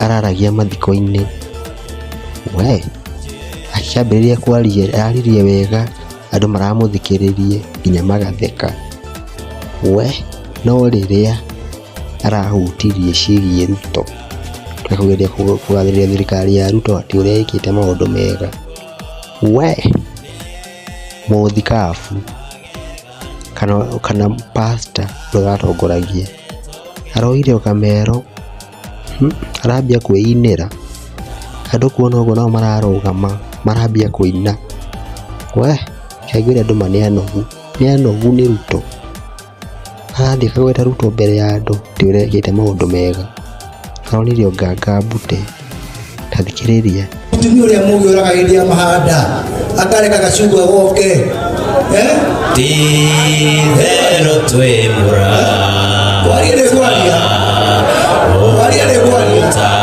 Araragia mathiko-inĩ. We akĩambĩrĩria kwaria, aririe wega, andũ maramũthikĩrĩria nginya magatheka. We no rĩrĩa arahutirie ciĩgiĩ Ruto na kũgeria kũgathĩrĩria thirikari ya Ruto atĩ ũrĩa ĩkĩte maũndũ mega, we mũthikabu kana pastor ũrĩa ũratongoragia aroire o kamero, arambia kwĩinĩra, andũ kuona ũguo nao mararũgama marambia kũina, we reke ngwĩre andũ ma nĩ anogu, nĩ anogu nĩ Ruto. Arathiĩ akagweta Ruto mbere ya andũ atĩ ũrĩa ekĩte maũndũ mega, aronirio nganga mbute, ta thikĩrĩria. Mũtumia ũrĩa mũgĩ ũraga hĩndĩ ya mahanda akareka gacungwa goke, eh? Ti itherũ twĩ mũrata. Kwaria nĩ kwaria. Kwaria nĩ kwaria.